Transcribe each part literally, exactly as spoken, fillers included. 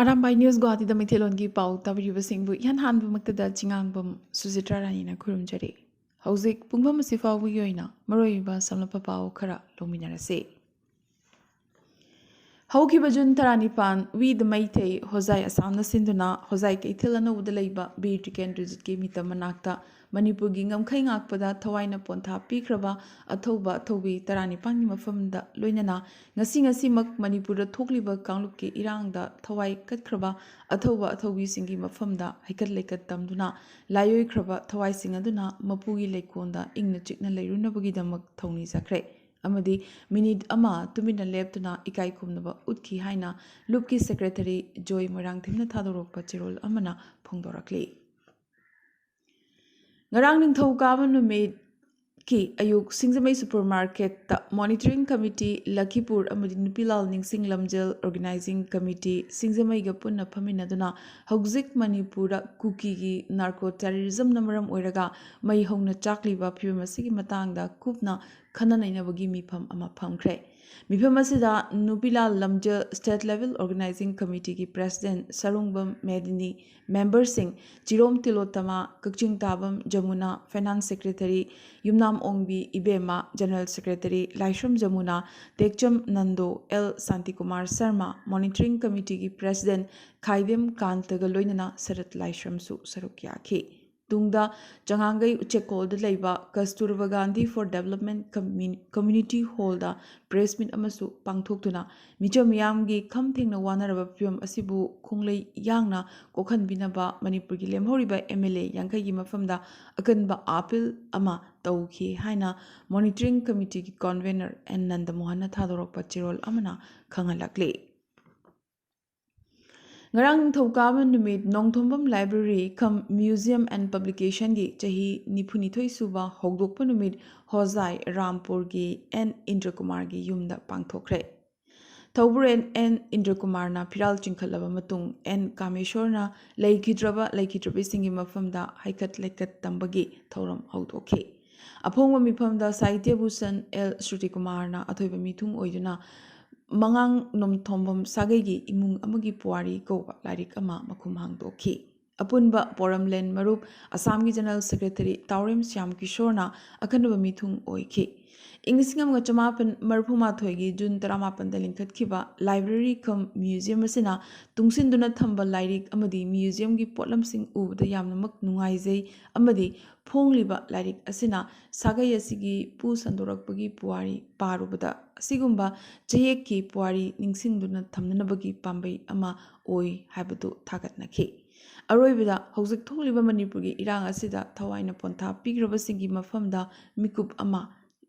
Arambai news ꯒꯨꯋꯥꯍꯥꯇꯤꯗ ꯃꯩꯇꯩꯂꯣꯟꯒꯤ ꯄꯥꯎ ꯇꯥꯕꯤꯔꯤꯕꯁꯤꯡꯕꯨ ꯏꯍꯥꯟ ꯍꯥꯟꯕꯃꯛꯇꯗ ꯆꯤꯉꯥꯡꯕꯝ ꯁꯨꯖꯤꯇ꯭ꯔꯥ ꯔꯥꯅꯤꯅ ꯈꯨꯔꯨꯝꯖꯔꯤ꯫ ꯍꯧꯖꯤꯛ ꯄꯨꯡꯐꯝ ꯑꯁꯤ ꯐꯥꯎꯕꯒꯤ ꯑꯣꯏꯅ ꯃꯔꯨꯑꯣꯏꯕ ꯁꯝꯂꯞꯄ ꯄꯥꯎ ꯈꯔ ꯂꯧꯃꯤꯟꯅꯔꯁꯤ꯫ ꯍꯧꯈꯤꯕ ꯖꯨꯟ ꯇꯔꯥꯅꯤꯄꯥꯟ, ꯋꯤ ꯗ ꯃꯩꯇꯩ ꯍꯣꯖꯥꯏ ꯑꯁꯥꯝꯅ ꯁꯤꯟꯗꯨꯅ ꯍꯣꯖꯥꯏ ꯀꯩꯊꯦꯜ ꯑꯅꯧꯕꯗ ꯂꯩꯕ ꯕꯤꯔ ꯇꯤꯀꯦꯟꯗ꯭ꯔꯖꯤꯠꯀꯤ ꯃꯤꯇꯝ ꯃꯅꯥꯛꯇ ꯃꯅꯤꯄꯨꯔꯒꯤ ꯉꯝꯈꯩ ꯉꯥꯛꯄꯗ ꯊꯋꯥꯏꯅ ꯄꯣꯟꯊꯥ ꯄꯤꯈ꯭ꯔꯕ ꯑꯊꯧꯕ ꯑꯊꯧꯕꯤ ꯇꯔꯥꯅꯤꯄꯥꯟꯒꯤ ꯃꯐꯝꯗ ꯂꯣꯏꯅꯅ ꯉꯁꯤ ꯉꯁꯤꯃꯛ ꯃꯅꯤꯄꯨꯔꯗ ꯊꯣꯛꯂꯤꯕ ꯀꯥꯡꯂꯨꯞꯀꯤ ꯏꯔꯥꯡꯗ ꯊꯋꯥꯏ ꯀꯠꯈ꯭ꯔꯕ ꯑꯊꯧꯕ ꯑꯊꯧꯕꯤꯁꯤꯡꯒꯤ ꯃꯐꯝꯗ ꯍꯩꯀꯠ ꯂꯩꯀꯠ ꯇꯝꯗꯨꯅ ꯂꯥꯏꯑꯣꯏꯈ꯭ꯔꯕ ꯊꯋꯥꯏꯁꯤꯡ ꯑꯗꯨꯅ ꯃꯄꯨꯒꯤ ꯂꯩꯀꯣꯜꯗ ꯏꯪꯅ ꯆꯤꯛꯅ ꯂꯩꯔꯨꯅꯕꯒꯤꯗꯃꯛ ꯊꯧꯅꯤꯖꯈ꯭ꯔꯦ꯫ ꯑꯃꯗꯤ ꯃꯤꯅꯤꯠ ꯑꯃ ꯇꯨꯃꯤꯟꯅ ꯂꯦꯞꯇꯨꯅ ꯏꯀꯥꯏ ꯈꯨꯝꯅꯕ ꯎꯠꯈꯤ ꯍꯥꯏꯅ ꯂꯨꯞꯀꯤ ꯁꯦꯀ꯭ꯔꯦꯇꯔꯤ ꯖꯣꯏ ꯃꯣꯏꯔꯥꯡꯊꯦꯝꯅ ꯊꯥꯗꯣꯔꯛꯄ ꯆꯦꯔꯣꯜ ꯑꯃꯅ ꯐꯣꯡꯗꯣꯔꯛꯂꯤ꯫ ꯉꯔꯥꯡ ꯅꯤꯡꯊꯧꯀꯥꯕ ꯅꯨꯃꯤꯠꯀꯤ ꯑꯌꯨꯛ ꯁꯤꯡꯖꯃꯩ ꯁꯨꯄꯔ ꯃꯥꯔꯀꯦꯠꯇ ꯃꯣꯅꯤꯇꯔꯤꯡ ꯀꯃꯤꯇꯤ ꯂꯈꯤꯄꯨꯔ ꯑꯃꯗꯤ ꯅꯨꯄꯤꯂꯥꯜ ꯅꯤꯡꯁꯤꯡ ꯂꯝꯖꯦꯜ ꯑꯣꯔꯒꯅꯥꯏꯖꯤꯡ ꯀꯃꯤꯇꯤ ꯁꯤꯡꯖꯃꯩꯒ ꯄꯨꯟꯅ ꯐꯝꯃꯤꯟꯅꯗꯨꯅ ꯍꯧꯖꯤꯛ ꯃꯅꯤꯄꯨꯔꯗ ꯀꯨꯀꯤꯒꯤ ꯅꯥꯔꯀꯣ ꯇꯦꯔꯣꯔꯤꯖꯝꯅ ꯃꯔꯝ ꯑꯣꯏꯔꯒ ꯃꯩ ꯍꯧꯅ ꯆꯥꯛꯂꯤꯕ ꯐꯤꯕꯝ ꯑꯁꯤꯒꯤ ꯃꯇꯥꯡꯗ ꯀꯨꯞꯅ ꯈꯟꯅ ꯅꯩꯅꯕꯒꯤ ꯃꯤꯐꯝ ꯑꯃ ꯐꯝꯈ꯭ꯔꯦ꯫ ꯃꯤꯐꯝ ꯑꯁꯤꯗ ꯅꯨꯄꯤꯂꯥꯜ ꯂꯝꯖꯦꯜ ꯁ꯭ꯇꯦꯠ ꯂꯦꯚꯦꯜ ꯑꯣꯔꯒꯅꯥꯏꯖꯤꯡ ꯀꯃꯤꯇꯤꯒꯤ ꯄ꯭ꯔꯦꯁꯤꯗꯦꯟꯠ ꯁꯔꯨꯡꯕꯝ ꯃꯦꯗꯤꯅꯤ, ꯃꯦꯝꯕꯔꯁꯤꯡ Chirom Tilottama, Kakchingtabam Jamuna, finance secretary Yumnam Ongbi Ibemma, general secretary Laishram Jamuna, Tekcham Nando, L Shantikumar Sharma, monitoring ꯀꯃꯤꯇꯤꯒꯤ ꯄ꯭ꯔꯦꯁꯤꯗꯦꯟꯠ ꯈꯥꯏꯗꯦꯝ ꯀꯥꯟꯇꯒ ꯂꯣꯏꯅꯅ ꯁꯔꯠ ꯂꯥꯏꯁ꯭ꯔꯝꯁꯨ ꯁꯔꯨꯛ ꯌꯥꯈꯤ꯫ ꯇꯨꯡꯗ ꯆꯉꯥꯡꯒꯩ ꯎꯆꯦꯛꯀꯣꯜꯗ ꯂꯩꯕ ꯀꯁꯇꯨꯔꯕꯥ ꯒꯥꯟꯙꯤ ꯐꯣꯔ ꯗꯦꯕꯂꯞꯃꯦꯟꯠ ꯀꯝꯃ꯭ꯌꯨ-, ꯀꯝꯃ꯭ꯌꯨꯅꯤꯇꯤ ꯍꯣꯜꯗ ꯄ꯭ꯔꯦꯁ ꯃꯤꯠ ꯑꯃꯁꯨ ꯄꯥꯡꯊꯣꯛꯇꯨꯅ ꯃꯤꯆꯝ ꯃꯤꯌꯥꯝꯒꯤ ꯈꯝ ꯊꯦꯡꯅ ꯋꯥꯅꯔꯕ ꯐꯤꯕꯝ ꯑꯁꯤꯕꯨ ꯈꯣꯡꯂꯩ ꯌꯥꯡꯅ ꯀꯣꯛꯍꯟꯕꯤꯅꯕ ꯃꯅꯤꯄꯨꯔꯒꯤ ꯂꯦꯝꯍꯧꯔꯤꯕ ꯑꯦꯝ ꯑꯦꯜ ꯑꯦ ꯌꯥꯡꯈꯩꯒꯤ ꯃꯐꯝꯗ ꯑꯀꯟꯕ ꯑꯥꯄꯤꯜ ꯑꯃ ꯇꯧꯈꯤ ꯍꯥꯏꯅ ꯃꯣꯅꯤꯇꯔꯤꯡ ꯀꯃꯤꯇꯤꯒꯤ ꯀꯟꯚꯦꯅꯔ ꯑꯦꯟ ꯅꯟꯗꯃꯣꯍꯟꯅ ꯊꯥꯗꯣꯔꯛꯄ ꯆꯦꯔꯣꯜ ꯑꯃꯅ ꯈꯪꯍꯜꯂꯛꯂꯤ꯫ ꯉꯔꯥꯡ ꯅꯤꯡꯊꯧꯀꯥꯕ ꯅꯨꯃꯤꯠ Nongthombam library cum museum and ꯄꯕ꯭ꯂꯤꯀꯦꯁꯟꯒꯤ ꯆꯍꯤ ꯅꯤꯐꯨꯅꯤꯊꯣꯏ ꯁꯨꯕ ꯍꯧꯗꯣꯛꯄ ꯅꯨꯃꯤꯠ ꯍꯣꯖꯥꯏ ꯔꯥꯝꯄꯨꯔꯒꯤ ꯑꯦꯟ ꯏꯟꯗ꯭ꯔꯀꯨꯃꯥꯔꯒꯤ ꯌꯨꯝꯗ ꯄꯥꯡꯊꯣꯛꯈ꯭ꯔꯦ꯫ ꯊꯧꯕꯨꯔꯦꯟ ꯑꯦꯟ ꯏꯟꯗ꯭ꯔꯀꯨꯃꯥꯔꯅ ꯐꯤꯔꯥꯜ ꯆꯤꯡꯈꯠꯂꯕ ꯃꯇꯨꯡ ꯑꯦꯟ ꯀꯥꯃꯦꯁꯣꯔꯅ ꯂꯩꯈꯤꯗ꯭ꯔꯕ ꯂꯩꯈꯤꯗ꯭ꯔꯕꯤꯁꯤꯡꯒꯤ ꯃꯐꯝꯗ ꯍꯩꯀꯠ ꯂꯩꯀꯠ ꯇꯝꯕꯒꯤ ꯊꯧꯔꯝ ꯍꯧꯗꯣꯛꯈꯤ꯫ ꯑꯐꯣꯡꯕ ꯃꯤꯐꯝꯗ ꯁꯥꯍꯤꯇ꯭ꯌ ꯚꯨꯁꯟ ꯑꯦꯜ ꯁ꯭ꯔꯨꯇꯤꯀꯨꯃꯥꯔꯅ ꯑꯊꯣꯏꯕ ꯃꯤꯊꯨꯡ ꯑꯣꯏꯗꯨꯅ ꯃꯉꯥꯡ ꯅꯣꯡꯊꯣꯝꯕꯝ ꯁꯥꯒꯩꯒꯤ ꯏꯃꯨꯡ ꯑꯃꯒꯤ ꯄꯨꯋꯥꯔꯤ ꯀꯧꯕ ꯂꯥꯏꯔꯤꯛ ꯑꯃ ꯃꯈꯨꯝ ꯍꯥꯡꯗꯣꯛꯈꯤ꯫ ꯑꯄꯨꯟꯕ ꯄꯣꯔꯝꯂꯦꯟ ꯃꯔꯨꯞ ꯑꯁꯥꯝꯒꯤ ꯖꯦꯅꯔꯦꯜ ꯁꯦꯀ꯭ꯔꯦꯇꯔꯤ ꯇꯥꯎꯔꯦꯝ ꯁ꯭ꯌꯥꯝ ꯀꯤꯁꯣꯔꯅ ꯑꯈꯟꯅꯕ ꯃꯤꯊꯨꯡ ꯑꯣꯏꯈꯤ꯫ ꯏꯪ ꯂꯤꯁꯤꯡ ꯑꯃꯒ ꯆꯃꯥꯄꯟ ꯃꯔꯤꯐꯨ ꯃꯥꯊꯣꯏꯒꯤ ꯖꯨꯟ ꯇꯔꯥꯃꯥꯄꯟꯗ ꯂꯤꯡꯈꯠꯈꯤꯕ library cum museum ꯑꯁꯤꯅ ꯇꯨꯡꯁꯤꯟꯗꯨꯅ ꯊꯝꯕ ꯂꯥꯏꯔꯤꯛ ꯑꯃꯗꯤ museumꯒꯤ ꯄꯣꯠꯂꯝꯁꯤꯡ ꯎꯕꯗ ꯌꯥꯝꯅꯃꯛ ꯅꯨꯡꯉꯥꯏꯖꯩ ꯑꯃꯗꯤ ꯐꯣꯡꯂꯤꯕ ꯂꯥꯏꯔꯤꯛ ꯑꯁꯤꯅ ꯁꯥꯒꯩ ꯑꯁꯤꯒꯤ ꯄꯨ ꯁꯟꯗꯣꯔꯛꯄꯒꯤ ꯄꯨꯋꯥꯔꯤ ꯄꯥꯔꯨꯕꯗ ꯑꯁꯤꯒꯨꯝꯕ ꯆꯌꯦꯠꯀꯤ ꯄꯨꯋꯥꯔꯤ ꯅꯤꯡꯁꯤꯡꯗꯨꯅ ꯊꯝꯅꯅꯕꯒꯤ ꯄꯥꯝꯕꯩ ꯑꯃ ꯑꯣꯏ ꯍꯥꯏꯕꯗꯨ ꯊꯥꯒꯠꯅꯈꯤ꯫ ꯑꯔꯣꯏꯕꯗ, ꯍꯧꯖꯤꯛ ꯊꯣꯛꯂꯤꯕ ꯃꯅꯤꯄꯨꯔꯒꯤ ꯏꯔꯥꯡ ꯑꯁꯤꯗ ꯊꯋꯥꯏꯅ ꯄꯣꯟꯊꯥ ꯄꯤꯈ꯭ꯔꯕꯁꯤꯡꯒꯤ ꯃꯐꯝꯗ ꯃꯤꯀꯨꯞ ꯑꯃ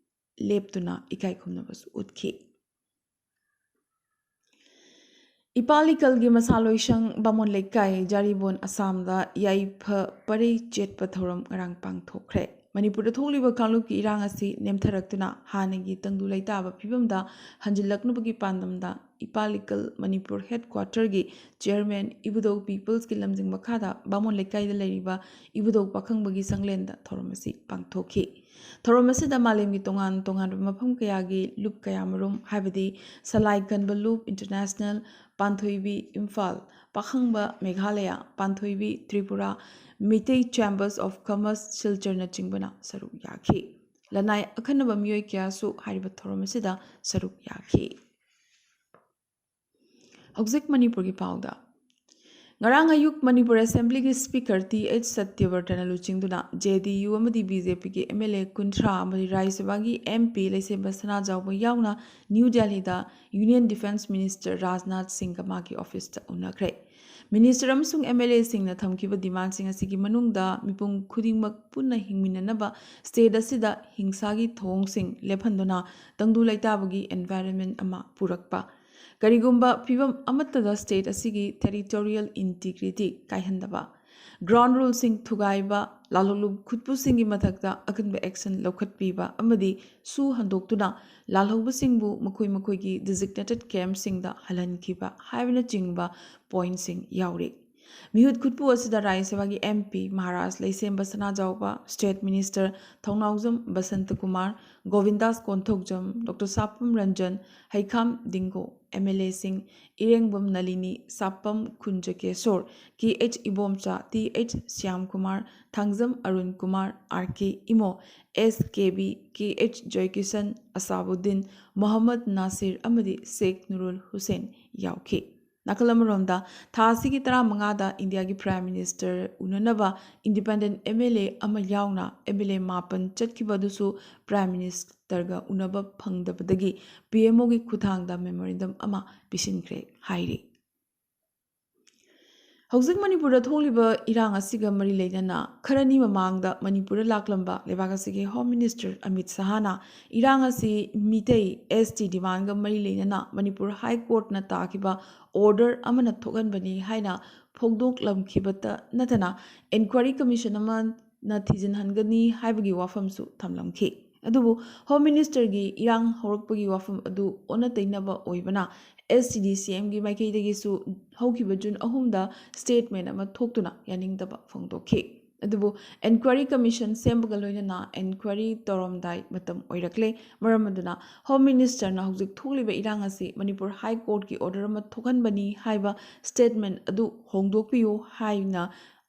ꯂꯦꯞꯇꯨꯅ ꯏꯀꯥꯏ ꯈꯨꯝꯅꯕꯁꯨ ꯎꯠꯈꯤ꯫ ꯏꯄꯥ ꯂꯤꯀꯜꯒꯤ ꯃꯁꯥꯂꯣꯏꯁꯪ ꯕꯥꯃꯣꯟ ꯂꯩꯀꯥꯏ ꯖꯥꯔꯤꯕꯣꯟ ꯑꯁꯥꯝꯗ ꯌꯥꯏꯐ ꯄꯔꯩ ꯆꯦꯠꯄ ꯊꯧꯔꯝ ꯉꯔꯥꯡ ꯄꯥꯡꯊꯣꯛꯈ꯭ꯔꯦ꯫ ꯃꯅꯤꯄꯨꯔꯗ ꯊꯣꯛꯂꯤꯕ ꯀꯥꯡꯂꯨꯞꯀꯤ ꯏꯔꯥꯡ ꯑꯁꯤ ꯅꯦꯝꯊꯔꯛꯇꯨꯅ ꯍꯥꯟꯅꯒꯤ ꯇꯪꯗꯨ ꯂꯩꯇꯥꯕ ꯐꯤꯕꯝꯗ ꯍꯟꯖꯤꯜꯂꯛꯅꯕꯒꯤ ꯄꯥꯟꯗꯝꯗ ꯏꯄꯥ ꯂꯤꯀꯜ ꯃꯅꯤꯄꯨꯔ headquarterꯒꯤ chairman ꯏꯕꯨꯙꯧ peoplesꯀꯤ ꯂꯝꯖꯤꯡ ꯃꯈꯥꯗ ꯕꯥꯃꯣꯟ ꯂꯩꯀꯥꯏꯗ ꯂꯩꯔꯤꯕ ꯏꯕꯨꯙꯧ ꯄꯥꯈꯪꯕꯒꯤ ꯁꯪꯂꯦꯟꯗ ꯊꯧꯔꯝ ꯑꯁꯤ ꯄꯥꯡꯊꯣꯛꯈꯤ꯫ ꯊꯧꯔꯝ ꯑꯁꯤꯗ ꯃꯥꯂꯦꯝꯒꯤ ꯇꯣꯉꯥꯟ ꯇꯣꯉꯥꯟꯕ ꯃꯐꯝ ꯀꯌꯥꯒꯤ ꯂꯨꯞ ꯀꯌꯥꯃꯔꯨꯝ, ꯍꯥꯏꯕꯗꯤ ꯁꯂꯥꯏ ꯀꯟꯕ ꯂꯨꯞ International, Panthoibi Imphal, Pakhangba Meghalaya, Panthoibi Tripura, Meitei Chambers of Commerce ꯁꯤꯜꯆꯔꯅꯆꯤꯡꯕꯅ ꯁꯔꯨꯛ ꯌꯥꯈꯤ꯫ ꯂꯅꯥꯏ ꯑꯈꯟꯅꯕ ꯃꯤꯑꯣꯏ ꯀꯌꯥꯁꯨ ꯍꯥꯏꯔꯤꯕ ꯊꯧꯔꯝ ꯑꯁꯤꯗ ꯁꯔꯨꯛ ꯌꯥꯈꯤ꯫ ꯍꯧꯖꯤꯛ ꯃꯅꯤꯄꯨꯔꯒꯤ ꯄꯥꯎꯗ꯫ ꯉꯔꯥꯡ ꯑꯌꯨꯛ ꯃꯅꯤꯄꯨꯔ Assemblyꯒꯤ Speaker ꯇꯤ ꯑꯩꯆ ꯁꯇ꯭ꯌꯕ꯭ꯔꯇꯅ ꯂꯨꯆꯤꯡꯗꯨꯅ ꯖꯦ ꯗꯤ ꯌꯨ ꯑꯃꯗꯤ ꯕꯤ ꯖꯦ ꯄꯤꯒꯤ ꯑꯦꯝ ꯑꯦꯜ ꯑꯦ ꯀꯨꯟꯊ꯭ꯔꯥ ꯑꯃꯗꯤ ꯔꯥꯖ꯭ꯌ ꯁꯚꯥꯒꯤ ꯑꯦꯝ ꯄꯤ ꯂꯩꯁꯦꯝꯕ ꯁꯅꯥꯖꯥꯎꯕ ꯌꯥꯎꯅ ꯅ꯭ꯌꯨ ꯗꯦꯜꯂꯤꯗ Union Defence Minister ꯔꯥꯖꯅꯥꯊ ꯁꯤꯡꯒ ꯃꯥꯒꯤ officeꯇ ꯎꯅꯈ꯭ꯔꯦ꯫ Minister ꯑꯃꯁꯨꯡ ꯑꯦꯝ ꯑꯦꯜ ꯑꯦꯁꯤꯡꯅ ꯊꯝꯈꯤꯕ demandꯁꯤꯡ ꯑꯁꯤꯒꯤ ꯃꯅꯨꯡꯗ ꯃꯤꯄꯨꯝ ꯈꯨꯗꯤꯡꯃꯛ ꯄꯨꯟꯅ ꯍꯤꯡꯃꯤꯟꯅꯅꯕ state ꯑꯁꯤꯗ ꯍꯤꯡꯁꯥꯒꯤ ꯊꯧꯑꯣꯡꯁꯤꯡ ꯂꯦꯞꯍꯟꯗꯨꯅ ꯇꯪꯗꯨ ꯂꯩꯇꯥꯕꯒꯤ environment ꯑꯃ ꯄꯨꯔꯛꯄ, ꯀꯔꯤꯒꯨꯝꯕ ꯐꯤꯚꯝ ꯑꯃꯠꯇꯗ state ꯑꯁꯤꯒꯤ territorial integrity ꯀꯥꯏꯍꯟꯗꯕ, ground ruleꯁꯤꯡ ꯊꯨꯒꯥꯏꯕ, ꯂꯥꯜꯍꯧꯂꯨꯞ ꯈꯨꯠꯄꯨꯁꯤꯡꯒꯤ ꯃꯊꯛꯇ ꯑꯀꯟꯕ action ꯂꯧꯈꯠꯄꯤꯕ ꯑꯃꯗꯤ ꯁꯨ ꯍꯟꯗꯣꯛꯇꯨꯅ ꯂꯥꯜꯍꯧꯕꯁꯤꯡꯕꯨ ꯃꯈꯣꯏ ꯃꯈꯣꯏꯒꯤ designated campꯁꯤꯡꯗ ꯍꯜꯍꯟꯈꯤꯕ ꯍꯥꯏꯕꯅꯆꯤꯡꯕ pointꯁꯤꯡ ꯌꯥꯎꯔꯤ꯫ ꯃꯤꯍꯨꯠ ꯈꯨꯠꯄꯨ ꯑꯁꯤꯗ ꯔꯥꯖ꯭ꯌ ꯁꯚꯥꯒꯤ M P Maharaj ꯂꯩꯁꯦꯝꯕ Sanajaoba, State Minister Thounaojam Basanta Kumar, ꯒꯣꯕꯤꯟꯗꯥꯁ Konthoujam, Doctor ꯁꯥꯄꯝ Ranjan, ꯍꯩꯈꯥꯝ ꯗꯤꯡꯒꯣ, M L A ꯁꯤꯡ ꯏꯔꯦꯡꯕꯝ ꯅꯂꯤꯅꯤ, ꯁꯥꯄꯝ ꯈꯨꯟꯖꯀꯦꯁꯣꯔ, K H Ibomcha, T H Shyam Kumar, Thangjam Arun Kumar, R K Imo, S K B, K H ꯖꯣꯏꯀꯤꯁꯟ, ꯑꯁꯥꯕꯨꯗꯤꯟ, ꯃꯣꯍꯝꯃꯗ ꯅꯥꯁꯤꯔ ꯑꯃꯗꯤ ꯁꯦꯈ ꯅꯨꯔꯨꯜ ꯍꯨꯁꯦꯟ ꯌꯥꯎꯈꯤ꯫ ꯅꯥꯀꯜ ꯑꯃꯔꯣꯝꯗ, ꯊꯥ ꯑꯁꯤꯒꯤ ꯇꯔꯥꯃꯉꯥꯗ ꯏꯟꯗꯤꯌꯥꯒꯤ Prime Minister ꯎꯅꯅꯕ independent M L A ꯑꯃ ꯌꯥꯎꯅ M L A ꯃꯥꯄꯟ ꯆꯠꯈꯤꯕ ꯑꯗꯨꯁꯨ Prime Ministerꯒ ꯎꯅꯕ ꯐꯪꯗꯕꯗꯒꯤ P M Oꯒꯤ ꯈꯨꯠꯊꯥꯡꯗ memorandum ꯑꯃ ꯄꯤꯁꯤꯟꯈ꯭ꯔꯦ ꯍꯥꯏꯔꯤ꯫ ꯍꯧꯖꯤꯛ ꯃꯅꯤꯄꯨꯔꯗ ꯊꯣꯛꯂꯤꯕ ꯏꯔꯥꯡ ꯑꯁꯤꯒ ꯃꯔꯤ ꯂꯩꯅꯅ ꯈꯔꯅꯤ ꯃꯃꯥꯡꯗ ꯃꯅꯤꯄꯨꯔꯗ ꯂꯥꯛꯂꯝꯕ ꯂꯩꯕꯥꯛ ꯑꯁꯤꯒꯤ Home Minister ꯑꯃꯤꯠ ꯁꯍꯥꯅ ꯏꯔꯥꯡ ꯑꯁꯤ ꯃꯤꯇꯩ S T demandꯒ ꯃꯔꯤ ꯂꯩꯅꯅ ꯃꯅꯤꯄꯨꯔ High Courtꯅ ꯇꯥꯈꯤꯕ order ꯑꯃꯅ ꯊꯣꯛꯍꯟꯕꯅꯤ ꯍꯥꯏꯅ ꯐꯣꯡꯗꯣꯛꯂꯝꯈꯤꯕꯇ ꯅꯠꯇꯅ inquiry commission ꯑꯃꯅ ꯊꯤꯖꯤꯟꯍꯟꯒꯅꯤ ꯍꯥꯏꯕꯒꯤ ꯋꯥꯐꯝꯁꯨ ꯊꯝꯂꯝꯈꯤ꯫ ꯑꯗꯨꯕꯨ Home Ministerꯒꯤ ꯏꯔꯥꯡ ꯍꯧꯔꯛꯄꯒꯤ ꯋꯥꯐꯝ ꯑꯗꯨ ꯑꯣꯟꯅ ꯇꯩꯅꯕ ꯑꯣꯏꯕꯅ S T D C Mꯒꯤ ꯃꯥꯏꯀꯩꯗꯒꯤꯁꯨ ꯍꯧꯈꯤꯕ ꯖꯨꯟ ꯑꯍꯨꯝꯗ statement ꯑꯃ ꯊꯣꯛꯇꯨꯅ ꯌꯥꯅꯤꯡꯗꯕ ꯐꯣꯡꯗꯣꯛꯈꯤ꯫ ꯑꯗꯨꯕꯨ inquiry commission ꯁꯦꯝꯕꯒ ꯂꯣꯏꯅꯅ inquiry ꯇꯧꯔꯝꯗꯥꯏ ꯃꯇꯝ ꯑꯣꯏꯔꯛꯂꯦ꯫ ꯃꯔꯝ ꯑꯗꯨꯅ Home Ministerꯅ ꯍꯧꯖꯤꯛ ꯊꯣꯛꯂꯤꯕ ꯏꯔꯥꯡ ꯑꯁꯤ ꯃꯅꯤꯄꯨꯔ High Courtꯀꯤ order ꯑꯃ ꯊꯣꯛꯍꯟꯕꯅꯤ ꯍꯥꯏꯕ statement ꯑꯗꯨ ꯍꯣꯡꯗꯣꯛꯄꯤꯌꯨ ꯍꯥꯏꯅ